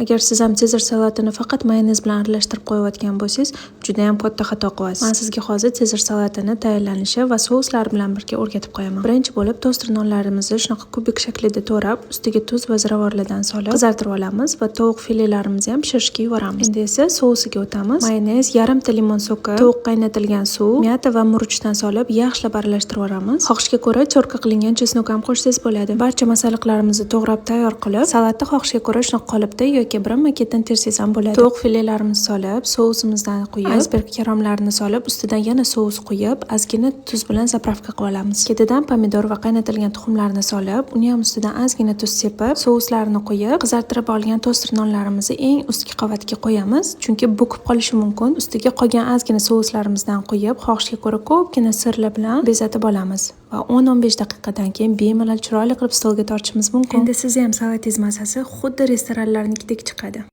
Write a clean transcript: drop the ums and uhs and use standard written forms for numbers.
Agar siz ham Sezar salatini faqat mayonez bilan aralashtirib qo'yayotgan bo'lsangiz, juda ham katta xato qilyapsiz. Men sizga hozir Sezar salatini tayyorlanishi va souslar bilan birga o'rgatib qo'yaman. Birinchi bo'lib toster nonlarimizni shunaqa kubik shaklida to'rab, ustiga tuz va ziravorlardan solib qizartirib olamiz va tovuq filelarimizni ham pishirishga yuboramiz. Endi esa sousiga o'tamiz. Mayonez, yarimta limon soki, tovuq qaynatilgan suv, мята va murchdan solib yaxshilab aralashtirib yuboramiz. Xohishga ko'ra тёрка qilingan чеснок ham qo'shsangiz bo'ladi. Barcha masalliqlarimizni to'g'rab tayyor qilib, salatni xohishga ko'ra shunaqa qolipda yoki birin-ketin tersangiz ham bo'ladi. Tovuq filelarimizni solib, sousimizdan quyib, aysberg karamlarini solib, ustidan yana sous quyib, ozgina tuz bilan заправка qilib olamiz. Ketidan pomidor va qaynatilgan tuxumlarni solib, uni ham ustidan ozgina tuz sepib, souslarni quyib, qizartirib olgan toster nonlarimizni eng ustki qavatga qo'yamiz, chunki bukib qolishi mumkin. Ustiga qolgan ozgina souslarimizdan quyib, xohishga ko'ra ko'pgina сыр lar bilan bezatib olamiz va 10-15 daqiqadan keyin bemalol chiroyli qilib stolga tortishimiz mumkin. Endi sizni ham salatingiz mazasi xuddi restoranlarnikidek chiqadi.